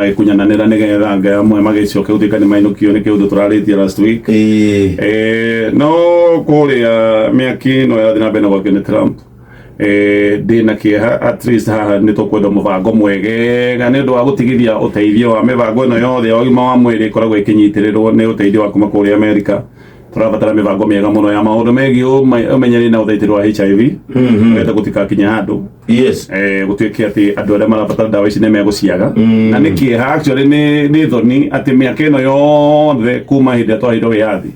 Magĩkunyananĩra nĩgetha anga amwe magĩcoke gũtuĩka nĩ mainũkio nĩ kĩũndũ tũrarĩtie last week. No kũrĩa mĩaki ĩno ĩrathiĩ na mbere na gwakio nĩ Trump. Ndĩna kĩeha, at least haha nĩ tũkwenda mũbango mwegega nĩ ũndũ wa gũtigithia ũteithio wa mĩbango ĩno yothe ya ũgima wa mwĩrĩ ĩkoragwo ĩkĩnyitĩrĩrwo nĩ ũteithio wa kuma kũrĩa Amerika. Tũrabatara mĩbango mĩega mũno ya maũndũ megiĩ ũmenyereri na ũthaitĩri wa HIV nĩgetha gũtikakinye handũ gũtuĩke atĩ andũ arĩa marabatara ndawa ici nĩ megũciaga. Na nĩ kĩeha, actually nĩ thoni atĩ mĩaka ĩno yothe kuma hĩndĩ ĩrĩa twaheirwo wĩyathi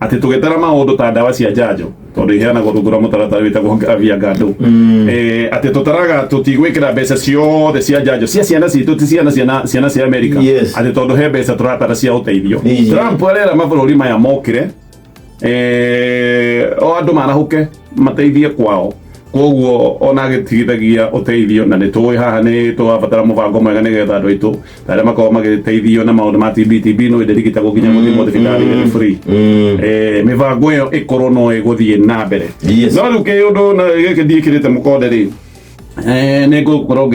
atĩ tũgĩtara maũndũ ta ndawa cia njanjo, tondũ iheanagwo rungu rwa mũtaratara wĩtagwo Afya Gado, atĩ tũtaraga tũtigwĩkĩra mbeca ciothe cia njanjo cia ciana citũ, ti ciana ciana ciana cia Amerika, atĩ tondũ he mbeca tũratara cia ũteithio. Trump arera mabũrũri maya mokĩre, o andũ marahũke mateithie kwao, koguo ona agĩtigithagia ũteithio. Na nĩ tũĩ haha nĩ tũrabatara mũbango mwega nĩgetha andũ aitũ arĩa makoragwo magĩteithio na maũndũ ma TB, TB no ĩndĩrigitagwo nginya gũthimwo thibitarĩ-inĩ nĩ free, mĩbango ĩyo ĩkorwo no ĩgũthiĩ na mbere. No rĩu kĩũndũ na gĩkĩ ndiĩkĩrĩte mũkonde rĩ, nĩ ngũkorwo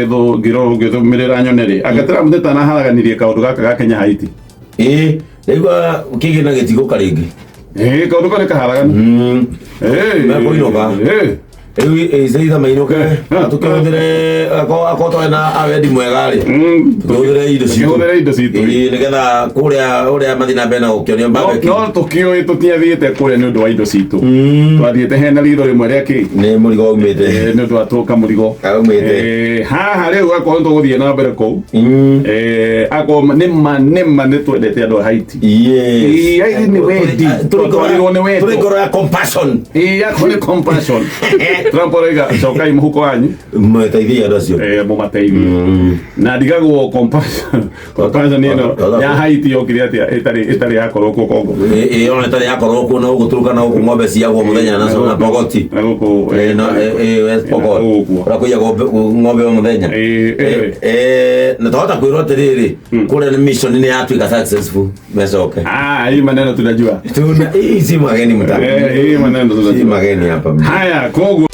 ngĩthũmĩrĩra nyone rĩ anga Trump nĩ tanaharaganirie kaũndũ gaka ga Kenya Haiti. Ĩĩ, ndaigua kĩgĩ na gĩtigũka rĩngĩ. Kaũndũ kau nĩ kaharaganu. Mekũinũka. Rĩu icaitha mainũke tũkĩhũthĩre akorwo twarĩ na awendi mwega rĩ, tũkĩhũthĩre indo citũ. Tũkĩhũthĩre indo citũ. Ĩĩ, nĩgetha kũrĩa ũrĩa mathiĩ na mbere na gũkĩonio barbecue. No tũkĩũĩ tũtiathiĩte kũrĩa nĩ ũndũ wa indo citũ, twathiĩte hena ritho rĩmwe rĩa kĩ. Nĩ mũrigo umĩte. Nĩ ũndũ wa tũka mũrigo. Aumĩte. Haha rĩu akorwo tũgũthiĩ na mbere kũu, akorwo nĩma nĩma nĩ twendete andũ a Haiti. Ĩĩ, ai, nĩ wendi. Twatwarirwo nĩ wendo. Tũrĩ ngoro ya compassion. Ĩĩ, akorwo nĩ compassion, Trump arauga cokai mũhuko wanyu. Mweteithie andũ acio. Mũmateithie. Na ndigagwo compassion ĩno ya Haiti yokire atĩa ĩtarĩ yakorwo kuo Kongo? Ĩĩ, ona ĩtarĩ yakorwo kuo na gũkũ Turkana gũkũ ng'ombe ciagwo mũthenya na Pokoti. Na gũkũ Na West Pokot. Ũguo. Ũrĩa kũiyagwo ng'ombe o mũthenya. Na twahota kwĩrwo atĩrĩrĩ, kũrĩa nĩ mission nĩ yatuĩka successful mecoke. Ah, hii maneno tunajua. Tuna hii si mageni mtaka. Hii maneno Si tunajua. mageni hapa. Haya, koguo